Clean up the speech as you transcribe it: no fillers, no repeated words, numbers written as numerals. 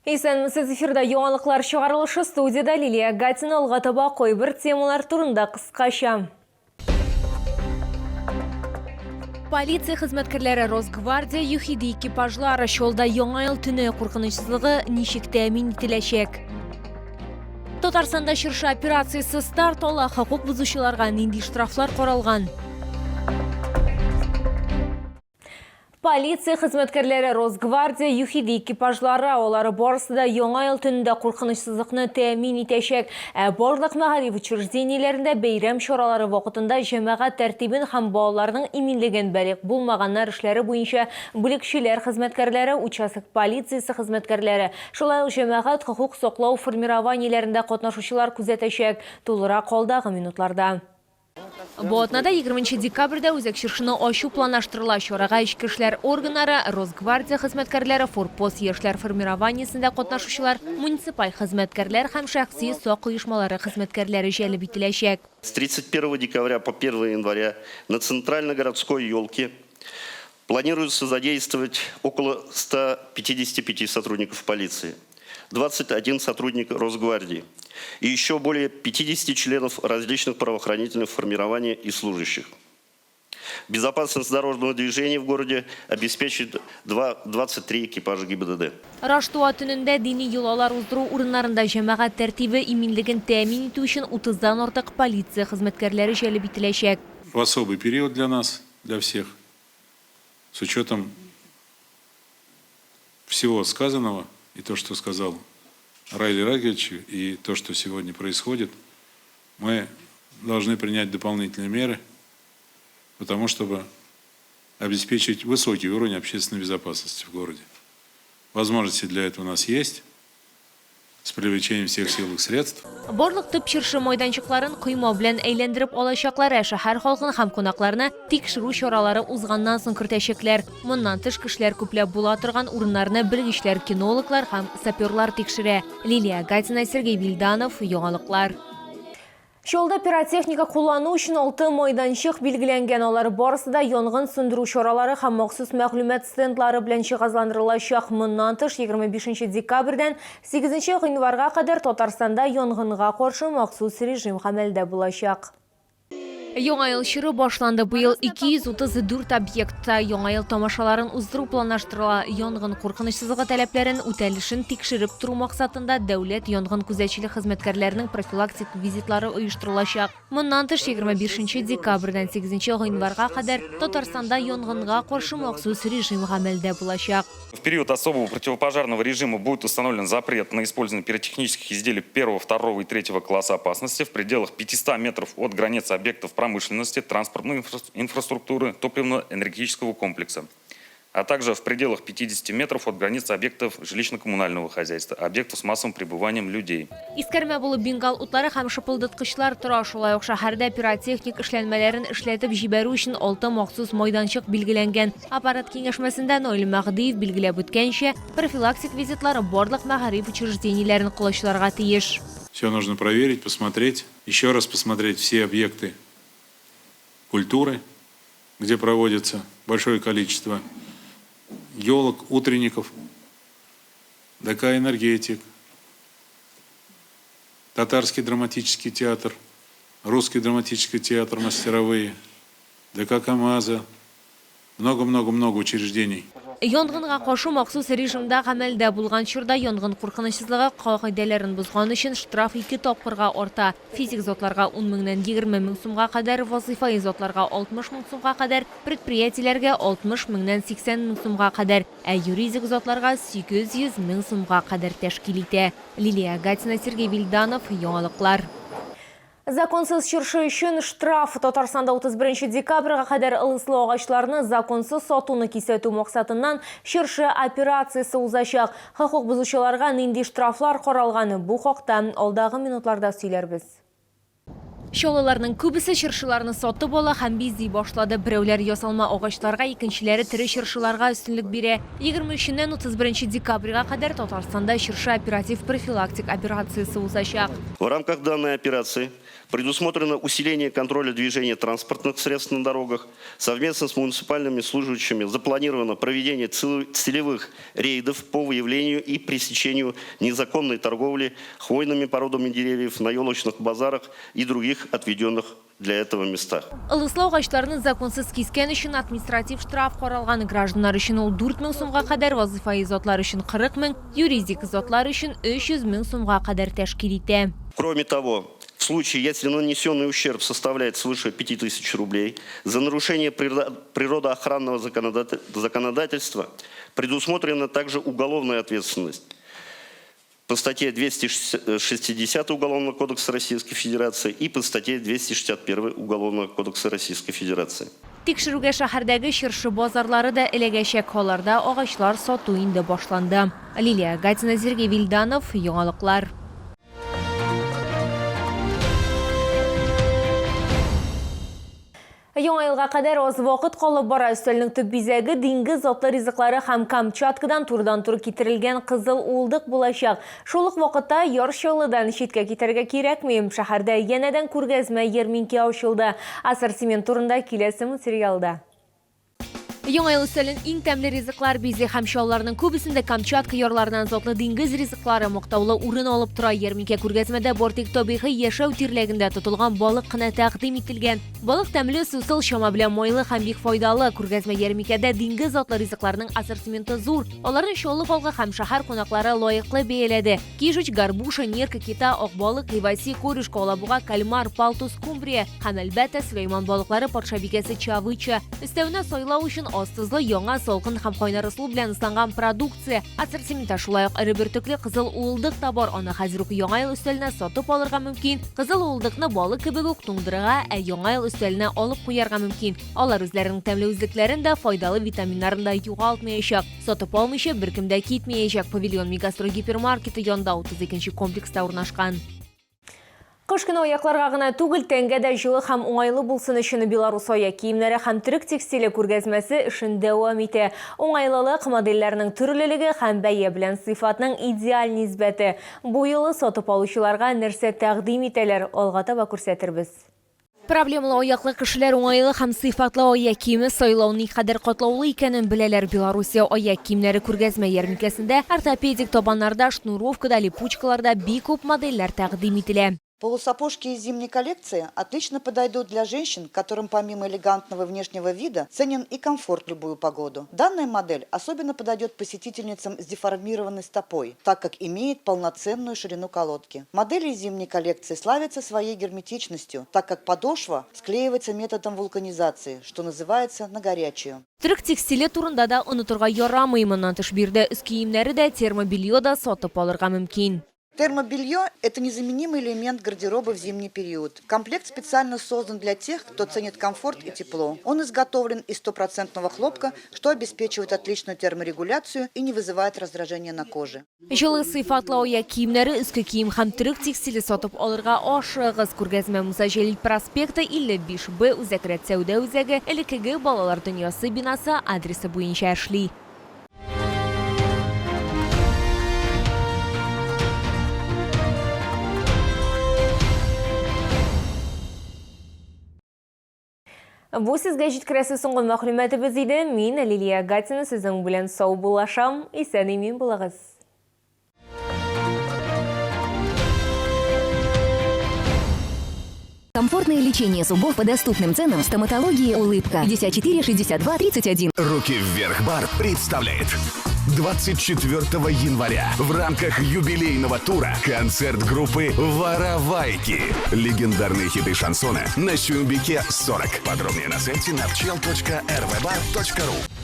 Исәнмесез, эфирда яңалыклар чыгарылышы студиядә Лилия Гатина алга таба кайбер темалар турында кыскача. Полиция хезмәткәрләре, Росгвардия, ЮХИДИ экипажлары Чаллыда Яңа ел төне куркынычсызлыгы ничек тәэмин ителәчәк? Татарстанда чыршы операциясе старт ала, хокук бозучыларга нинди штрафлар каралган? Полиция хезмәткәрләре, Росгвардия, ЮХИДИ экипажлары, алары барысы да Яңа ел төнендә куркынычсызлыкны тәэмин итәчәк. Ә барлык мәгариф учреждениеләрендә бәйрәм чаралары вакытында җәмәгать тәртибен һәм балаларның иминлеген балигъ булмаганнар эшләре буенча бүлекчәләр хезмәткәрләре, участок полициясе хезмәткәрләре, шулай ук җәмәгать хокук саклау формированиеләрендә катнашучылар күзәтәчәк. Тулырак алдагы минутларда. Бу атнада 20 декабрьдә үзәк чыршыны ачу планлаштырыла. Чарага эчке эшләр органнары, Росгвардия хезмәткәрләре, Форпост яшьләр формированиесендә катнашучылар, муниципаль хезмәткәрләр һәм шәхси сак оешмалары хезмәткәрләре җәлеп ителәчәк. С 31 декабря по 1 января на центрально-городской елке планируется задействовать около 155 сотрудников полиции, 21 сотрудник Росгвардии и еще более 50 членов различных правоохранительных формирований и служащих. Безопасность дорожного движения в городе обеспечит 23 экипажа ГИБДД. Раштуа төнендә дини йолалар уздыру урыннарында җәмәгать тәртибе иминлеген тәэмин итү өчен утыздан артык полиция хезмәткәрләре җәлеп ителәчәк. В особый период для нас, для всех, с учетом всего сказанного и то, что сказал Раиль Рагелевич, и то, что сегодня происходит, мы должны принять дополнительные меры, потому чтобы обеспечить высокий уровень общественной безопасности в городе. Возможности для этого у нас есть с привлечением всех сил и средств. Барлык төп чыршы майданчыкларын койма белән әйләндереп алачаклар, ә шәһәр халкын һәм кунакларны тикшерү чаралары узганнан соң кертәчәкләр. Моннан тыш, кешеләр күпләп була торган урыннарны белгечләр, кинологлар һәм саперлар тикшерә. Лилия Гатина, Сергей Вильданов, Яңалыклар. Чаллыда пиротехника куллану өчен алты майданчык билгеләнгән. Алар барысы да янгын сүндерү чаралары һәм махсус мәгълүмат стендлары белән җиһазландырылачак. Моннан тыш, 25 декабрьдән 8 гыйнварга кадәр Татарстанда янгынга каршы махсус режим гамәлдә булачак. Яңа ел чоры башланды. Быел 234 объектта Яңа ел тамашаларын уздыру планлаштырыла. Янгын куркынычсызлыгы таләпләрен үтәлешен тикшереп тору максатында дәүләт янгын күзәтчелек хезмәткәрләренең профилактик визитлары оештырылачак. Моннан тыш, 25 декабрьдән 8 гыйнварга кадәр Татарстанда янгынга каршы махсус режим гамәлдә булачак. В период особого противопожарного режима будет установлен запрет на использование пиротехнических изделий первого, второго и третьего класса опасности в пределах 500 метров от границ объектов промышленности, транспортной инфраструктуры, топливно-энергетического комплекса, а также в пределах 50 метров от границ объектов жилищно-коммунального хозяйства, объектов с массовым пребыванием людей. Искәрмә булып бенгал утлары һәм шыпылдаткычлар тора. Шулай ук шәһәрдә пиротехник эшләнмәләрен эшләтеп җибәрү өчен алты махсус майданчык билгеләнгән. Аппарат киңәшмәсендә Наил Мәһдиев билгеләп үткәнчә, профилактик визитлар барлык мәгариф учреждениеләрен колачларга тиеш. Все нужно проверить, посмотреть, еще раз посмотреть все объекты культуры, где проводится большое количество елок, утренников, ДК «Энергетик», Татарский драматический театр, Русский драматический театр «Мастеровые», ДК «КамАЗа», много-много-много учреждений. Янгынга каршы махсус режимда гамәлдә булган чорда янгын куркынычсызлыгы кагыйдәләрен бозган өчен штраф ике тапкырга арта. Физик затларга ун меңнән 20 мең сумга кадәр, вазыйфаи затларга 60 мең сумга кадәр, предприятиеләргә 60 меңнән 80 мең сумга кадәр, ә юридик затларга 800 мең сумга кадәр тәшкил итә. Лилия Гатина, Сергей Вильданов, Яңалыклар. Законсыз чыршы өчен штраф. Татарстанда 31 декабрьгә кадәр ылыслы агачларны законсыз сатуны кисәтү максатыннан чыршы операциясе узачак. Хокук бозучыларга нинди штрафлар каралган, бу хакта алдагы минутларда сөйләрбез. Чаллыларның күбесе чыршыларны сатып ала һәм бизи башлады. Берәүләр ясалма агачларга, икенчеләре тере чыршыларга өстенлек бирә. 23-ннән 31 декабрьгә кадәр Татарстанда чыршы оператив профилактик операциясе узачак. В рамках данной операции предусмотрено усиление контроля движения транспортных средств на дорогах. Совместно с муниципальными служащими запланировано проведение целевых рейдов по выявлению и пресечению незаконной торговли хвойными породами деревьев на елочных базарах и других отведенных для этого местах. Ылыслы агачларны законсыз кискән өчен административ штраф каралган. Гражданнар өчен ул 4000 сумга кадәр, вазыйфаи затлар өчен 40 мең, юридик затлар өчен 300 мең сумга кадәр тәшкил итә. Кроме того, в случае, если нанесенный ущерб составляет свыше 5000 рублей, за нарушение природоохранного законодательства предусмотрена также уголовная ответственность по статье 260 Уголовного кодекса Российской Федерации и по статье 261 Уголовного кодекса Российской Федерации. Тикшерүгә шәһәрдәге чыршы базарлары да эләгәчәк. Аларда агачлар сату инде башланды. Лилия Гатина, Сергей Вильданов, Яңалыклар. Яңа елга кадәр аз вакыт калып бара. Өстәлнең төп бизәге диңгез затлы ризыклары һәм Камчаткадан турыдан-туры китерелгән кызыл уылдык булачак. Шул ук вакытта Яр Чаллыдан читкә китәргә кирәкми. Шәһәрдә янәдән күргәзмә ярминкә ачылды. Ассортимент турында киләсе материалда. Яңа ел өстәлен иң тәмле ризыклар бизи һәм Чаллыларның күбесендә Камчатка ярларыннан затлы диңгез ризыклары мактаулы урын алып тора. Ярминкә күргәзмәдә бары тик табигый яшәү тирләгендә тотылган балык кына тәкъдим ителгән. Балык тәмле, сусыл, чама белән майлы һәм бик файдалы. Күргәзмә ярминкәдә диңгез затлы ризыкларның ассортименты зур. Аларны Чаллы халкы һәм шәһәр кунаклары лаеклы бәяләде. Кижуч, горбуша, нерка, кита, ак балык, иваси, корюшка, алабуга, кальмар, палтус, скумбрия һәм, әлбәттә, Сөләйман балыклары патшабикәсе чавыча. Өстәвенә сайлау өчен аз тозлы, яңа, салкын һәм кайнар ысул белән ысланган продукция. Ассортиментта шулай ук эре бөртекле кызыл уылдык та бар. Аны хәзер үк Яңа ел өстәленә сатып алырга мөмкин. Кызыл уылдыкны балык кебек үк туңдырырга, ә Яңа ел өстәленә алып куярга мөмкин. Алар үзләренең тәмле үзлекләрен дә, файдалы витаминнарын да югалтмаячак. Сатып алмыйча беркем дә китмәячәк. Павильон Мегастрой гипермаркеты янында 32 нче комплекста урнашкан. Кыш көне аякларга гына түгел, тәнгә дә җылы һәм уңайлы булсын өчен Беларус аяк киемнәре һәм төрек текстиле күргәзмәсе эшен дәвам итә. Уңайлылык, модельләрнең төрлелеге һәм бәя белән сыйфатның идеаль нисбәте. Бу юлы сатып алучыларга нәрсә тәкъдим итәләр, алга таба күрсәтербез. Проблемалы аяклы кешеләр уңайлы һәм сыйфатлы аяк киеме сайлау никадәр катлаулы икәнен беләләр. Белоруссия аяк киемнәре күргәзмә-ярминкәсендә ортопедик табаннарда, шнуровкада, липучкаларда бик күп модельләр тәкъдим ителә. Полусапожки из зимней коллекции отлично подойдут для женщин, которым помимо элегантного внешнего вида ценен и комфорт в любую погоду. Данная модель особенно подойдет посетительницам с деформированной стопой, так как имеет полноценную ширину колодки. Модели из зимней коллекции славятся своей герметичностью, так как подошва склеивается методом вулканизации, что называется на горячую. Төрек текстиле турында да онытырга ярамый. Моннан тыш биредә өс киемнәре дә, термобелье да сатып алырга мөмкин. Термобелье – это незаменимый элемент гардероба в зимний период. Комплект специально создан для тех, кто ценит комфорт и тепло. Он изготовлен из стопроцентного хлопка, что обеспечивает отличную терморегуляцию и не вызывает раздражения на коже. Җылы сыйфатлы аяк киемнәре, өске кием һәм төрек текстиле сатып алырга ашыгыгыз. Күргәзмә Муса Җәлил проспекты, 55 Б, Үзәк рәт сәүдә үзәге, элеккеге Балалар дөньясы бинасы адресы буенча эшли. Бу сезгә җиткерәсе соңгы мәгълүматыбыз иде. Мин, Лилия Гатина, сезнең белән саубуллашам. Исән-имин булыгыз. Комфортное лечение зубов по доступным ценам в стоматологии «Улыбка». 54 62 31. Руки вверх бар представляет 24 января в рамках юбилейного тура концерт группы «Воровайки». Легендарные хиты шансона на Сюмбике 40. Подробнее на сайте napчел.rvbar.ru.